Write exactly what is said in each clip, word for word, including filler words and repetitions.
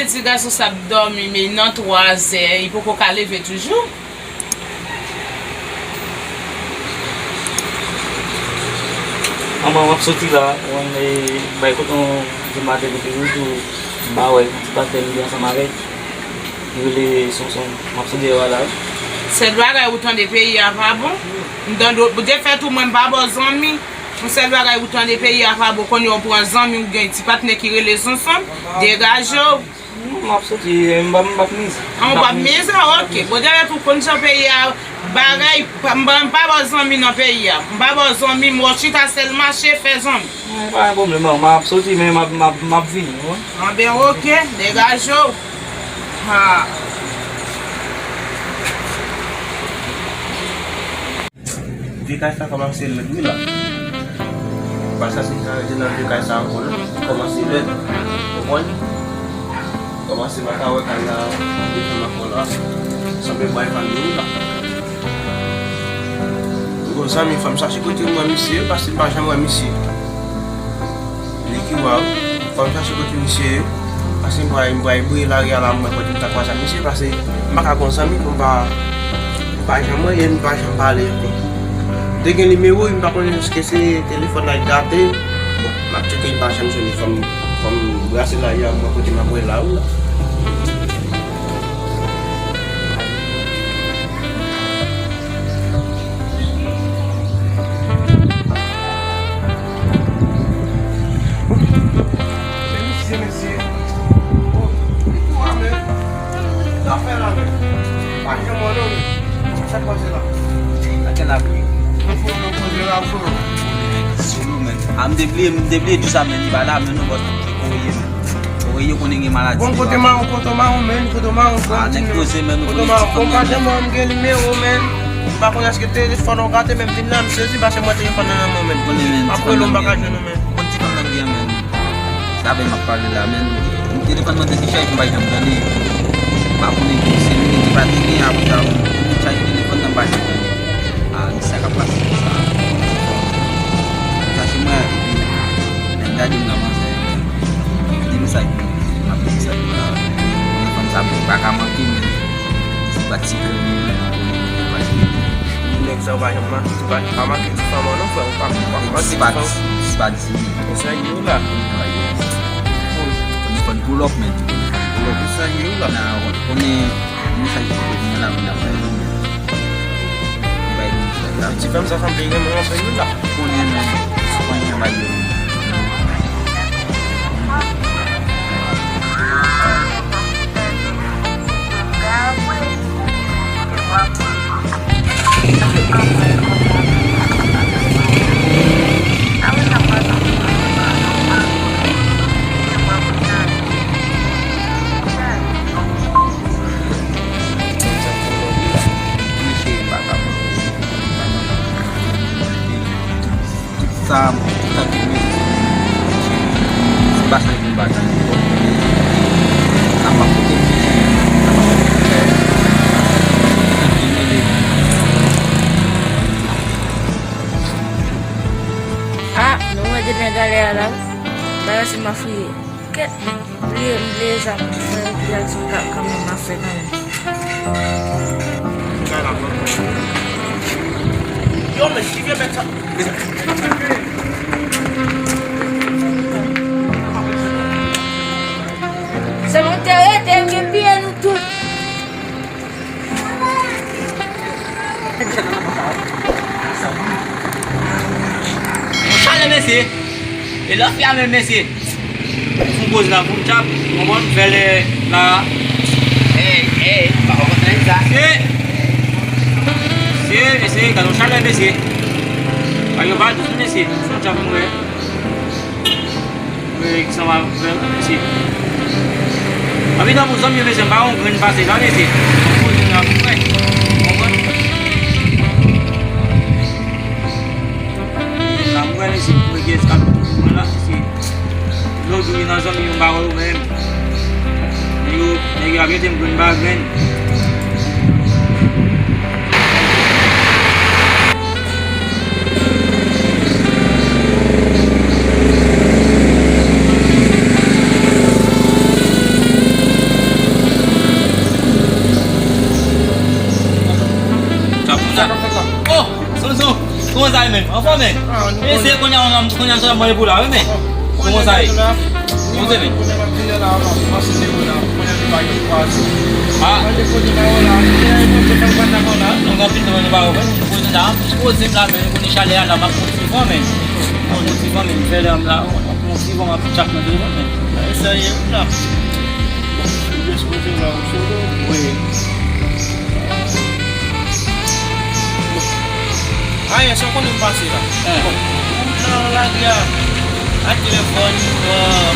Ti gason sa ap dòmi, men nan twa zè, li poko ka leve toujou. Manman, m ap soti la, mwen, e, bay kote yon di maten kote Roudou, m pa wè, yon ti patnè m gen ansanm avèk, li rele Sonson, m ap soti la, wi. Sèl bagay ou tande peyi a pa bon, m tande w, Bondye fè tou mwen m pa ba w zanmi, yon sèl bagay ou tande peyi a pa bon, kounye a w pran zanmi ou gen ti patnè ki rele Sonson, degaje w. M ap soti, m p ap, m p ap mize. An, ou p ap mize? Ok. Bon, dayè tou konn jan peyi a bagay, pa, m pa, m pa ba w zanmi nan peyi a. M pa ba w zanmi, m wè w chita sèl mache, fè zanmi. E pa gen pwoblèm, non. M ap soti, men m ap, m ap, m ap vini, wi. Anben, ok, degaje w. Ha. Vye kay sa kòmanse lèd wi la. Pa chache ka rete nan vye kay sa ankò non. Kòmanse lèd. Konprann? Kòmanse pa ka wè kay la devan ankò la. Sanble bay fanmi wi la. Yon zanmi fò m chache kote m wè misye, paske m pa janm wè misye. Li ki waw, fò m chache kote misye ye. Paske m pral, m pral bouye lari a la, m wè kote m ta kwaze ak misye, paske m pa ka gon zanmi pou m pa, m pa janm wè, e m pa janm pale ankò. M te gen nimewo, m pa konnen èske se telefòn la ki gate. Bon, m ap tcheke, m pa janm jwenn li, fò m, fò m brase lari a, m wè kote m ap wè la, wi la. Men misye, mesye. Oh, li kou a men. Sa fè la men. Pa janm wè non men. Sa k pase la? Nan kèl abri? Mwen fè yon poze la, ou fè. Sou nou men. A, m te bliye, m te bliye di sa men, li pa la men non, bòs. Oye, men. Oye, yo konnen gen maladi. Bon, kote mawon, kote mawon, men, kote mawon, ah, nèg poze, men, nou kote mawon. Bon, pa janm wè m gen nimewo, men. M pa konnen èske telefòn ou gate, men m vin la, m sezi, paske mwen telefòn nan nan men, men. M ap rele w, m pa ka jwenn ou, men. Konn ti fanm nan gen, men. Sa fè m ap pale la, men. Telefòn mwen te dechaje, m pa janm tande. M pa konnen si se li ki pa te gen, apre sa, m chaje telefòn nan, m pa janm tande. Ah, sa k ap pase konsa. Chache mwen, epi, men gade m nan manzè. Kite mesaj pou mwen, m ap gen mesaj pou la. Telefòn sa, mwen pa ka manke, men. Ti bat ti grenn, mwen, mwen, mwen, mwen, mwen. Nèg sa, ou pa janm manke, ti bat, pa manke ti fanm, non, frè, ou pa, ou pa manke ti fanm. Ti bat, ti bat, ti. Konsa, yo la. Konn fòn pull up, men. Konn fòn pull up. Konsa, yo la. Nan, konnen, mesaj pou mwen la, mwen ap fè. Bay nou sa la. Ti fanm sa sanble renmen anpil wi la. Konnen men. Konnen bay yo. Sa, tout sa ki mizik, se pa sa ki bagay. Sa pa kote mizik, sa pa kote fè. Sa ki mele. Ah, nou wè de nèg ale a la. Bagay se mafouye. Kèt, m bliye, m bliye zam. Mwen bliye zam kanmenm, m ap fè kanmenm. Yo, men, ki vye bèt sa? Se nou te rete, m vin piye nou tout. Chalè, mesye. E lòt fi a menm, mesye. Fon poz la, fon tchap, konprann, fè lè la. Ey, ey, pa konprann sa. Se, se, mesye, gade yon chalè, mesye. Bagay yo pa dous, mesye. Fon tchap, mwen. Mwen, ki sa va fè, mesye. Anpi nan pou zanmi, mesye, m pa yon grenn pase la, mesye. Fon poz la, mwen. Konprann? Sa mwen, mesye, mwen gen eskap mwen la, mesye. Lòt jou, nan zanmi yo, m pa wè yo menm. Nèg yo, nèg yo ap jete m grenn pa grenn. Sa k ap fèt la? Oh, Sonson, kòman sa ye, men? Anfòm, men? Ah, nou konnen. E se kounye a, kounye a, sa mwen pou la, wi, men. Kòman sa ye? Kòman se, men? Kounye a m ap vini la, m ap pase de ou la, kounye a nou pa gen kwaze. Ah. Mwen te kote pa ou la, e, e, e, e, e, e, e, la. Donk, anpil tan nou pa wè, mwen, kote la, m poze m la, men, kounye chalè a la, m ap pran ti van, men. M ap pran ti van, men, m fè lè m la, m ap pran ti van, m ap tchak nan telefòn, men. E sa ye, la. Ou despoze la, ou solo. Wi. Ayen, sa w konnen m pase la. Eh. Bon, ou nan lari a, ak telefòn, euh,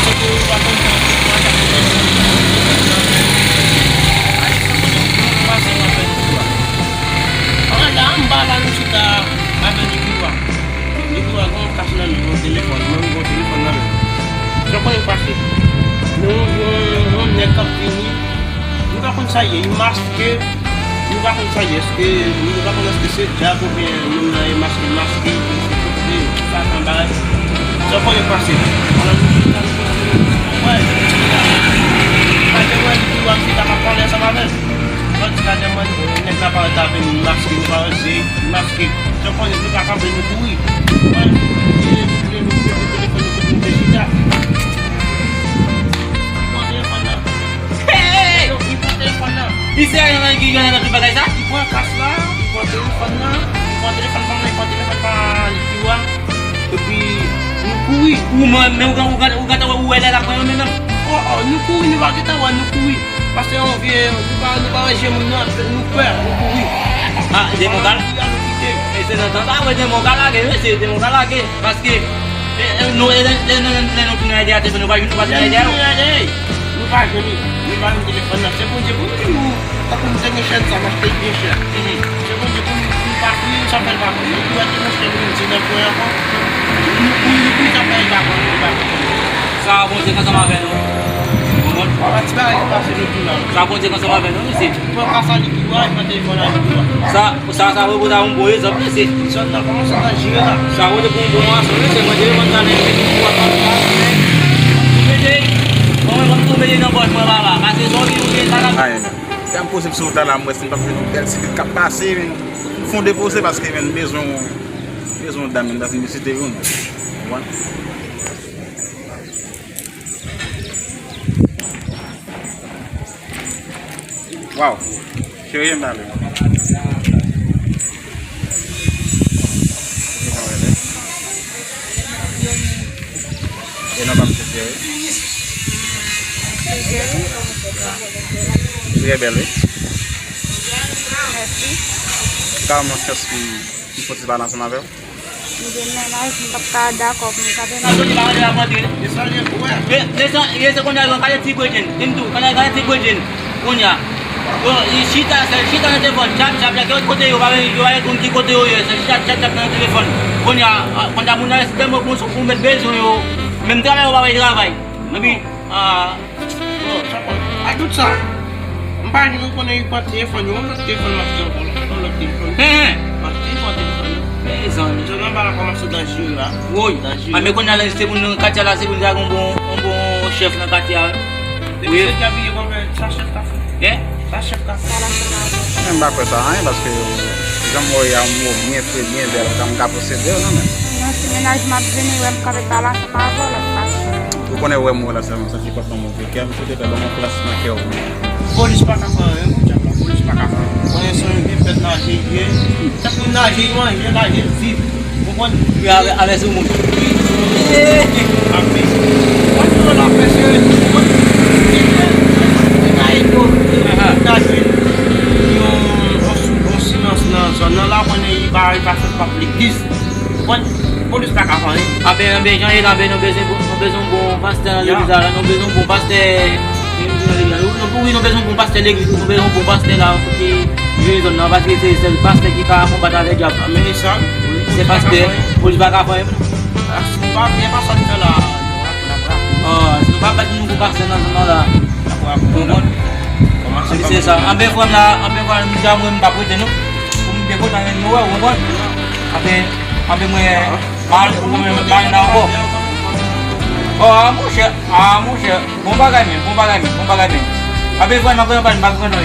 se ke ou pa konn jan pou kontak telefòn. Ayen, sa w konnen m pase la avèk ou a. An la, m pa la, nou chita avèk ou a. Depi w a gen yon kas nan men w, yon telefòn, mwen m gen yon telefòn nan men m. Sa w konnen k pase? Nou, yon, yon nèg k ap vini, nou pa konn sa l ye, li maske, nou pa konn sa l ye, èske, nou pa konn èske se dyab oubyen moun nan e maske, maske, se kote, sa, sa, bagay. Sa w konnen k pase? Alò, nou, nou, nou, nou, wè, pa te wè li ki w ap chita k ap pale ansanm avè l. Jodi la, demen, nèg la parèt avè l, li maske, li parèt se, li maske. Jan konnen nou pa kanpe, nou kouri. Wè, nou kouri, nou kouri, nou kouri, nou kouri, nou kouri, nou kouri, nou kouri, nou kouri. Li pran telefòn nan. Hey! Li pran telefòn nan. Li se ajan nan ki gen nan tout bagay sa? Li pran kas la, li pran telefòn nan, li pran telefòn pa mwen, li pran telefòn pa Nicky a. Epi, nou kouri. Ou, men, men ou, ou, ou, ou, ou wè lè l ap pran yo menm, menm? Oh, oh, nou kouri, nou pa gentan wè, nou kouri. Paske yon vye, nou pa, nou pa wè je moun nan, nou pè, nou kouri. Ah, demon ka. E se nan tan sa, wè demon ka lage, mesye, demon ka lage. Paske, e, e, nou, e, lè, lè, lè, lè nou tounen ede a telefòn, nou pa, nou pa tounen ede a yo. Nou pa jwenn li, nou pa jwenn telefòn nan. Se Bondye pou nou, tankou m te gen chèn sa, m achte l byen chè. Mhm. Se Bondye pou nou, pou nou pa kouri, sa fè l pa kouri. Epi wè tou monchè nou di nan pwen ankò. Nou kouri, nou kouri, sa fè l pa kouri, li pa kouri. Sa Bondye k ansanm avè nou. Ou konprann? Wè ti bagay ki pase nou tou la. Sa Bondye k ansanm avè nou, mesye. Pran ka sa li ki wè, pran telefòn la li ki wè. Sa, sa, sa vle pou ta yon bon egzanp, mesye. Zòn nan kòmanse danjere la. Sa vle pou yon bon aksyon, mesye. Mwen telefòn sa nèg ki pou atann la. Mete, mwen, mwen tou mete nan pòch mwen, papa. Pase zòn ki ou gen sa la. Ayen, men. Lè m poze m sou wout la, la, m wè si m p ap jwenn yon bèl ti pit k ap pase, men. M fè yon depoze paske, men, m bezwen, m bezwen yon dam, men, m ta vin vizite youn. Ou konprann? Waw. Cheri, m ale. E nan pa m cheri. Trè bèl, wi. Mèsi. Ka yon chans pou m fè ti pale ansanm avè w? M gen mennaj, m p ap ka dakò pou m kanpe nan. Sa soti pa antre ap antre. E sa l ye pou wè. E, e sa, e se kounye a yo gade ti bredjenn. Di m tou, kounye a gade ti bredjenn. Kounye a. Yo, li chita, sèl chita nan telefòn. Tchap, tchap, tchap. Yo kote yo, pa wè, yo pa wè konn ki kote yo ye. Sèl chita, tchap, tchap nan telefòn. Kounye a, a, kounye a moun nan se tèlman bon sou pou met bezwen yo. Menm travay yo pa wè travay. Epi, a, Bon, sa pa, ak tout sa, m pa jwenn ou konnen li pran telefòn yo, yon lòt telefòn m achte ankò la, yon lòt telefòn. Hen, hen. M achte yon telefòn yo. Mezanmi. Zòn nan pa la kòmanse danjere la. Woy. Danjere. A, men kounye a la, se moun nan katye a la, se moun ki gen yon bon, yon bon chèf nan katye a. Depi se djab li ye, bon, men, sa chèf ka fè. Ye? Sa chèf ka fè. Men m pa kwè sa anyen, paske jan m wè w ye a, m wè w byen fre, byen bèl, m ka posede w, non, men. Non, si mennaj m ap vini, wè m kanpe pale ansanm avè w, l ap pase. Ou konnen wè m wè la sèlman, sa ki pòt nan move kè m, sou te fè ban mwen plas nan kè w. Polis pa ka fè anyen, non, djab la, polis pa ka fè anyen. Konnen se yon vye bèt naje l ye. Tankou naje l manje, naje l viv. Ou konprann? Wi, avè, avè sou moun. Wi. Amen. Mwen di w la, mesye, mwen di w, naje l yon, yon, yon silans nan zòn nan la, konnen li pa, li pa fè pap legliz. Bon, polis pa ka fè anyen. Anben, anben, jan e la, anben, nou bezwen, nou bezwen yon bon pastè nan legliz la, nou bezwen yon bon pastè, nou, nou, wi, nou bezwen yon bon pastè legliz, nou bezwen yon bon pastè la, pou ki jere zòn nan, paske se sèl pastè ki ka konbat avèk dyab. Anben, e sa, wi, se pastè, polis pa ka fè anyen. A, si nou pa, gen pa sa nou fè la, nou ap, n ap raple. Ah, si nou pa mèt yon bon pastè nan zòn nan la, n ap raple. Ou konprann? Kòmanse, se sa. Anben, frè m la, anben, frè m, m di a mwen, m p ap rete, non. Pou m dekote nan yon wè, ou konprann? Anben, anben, mwen, Mal, ou menm, pa nan ankò. Oh, ah, monchè, ah, monchè. Bon bagay, men, bon bagay, men, bon bagay, men. Ape, frè, m ap pran, m ap pran, non.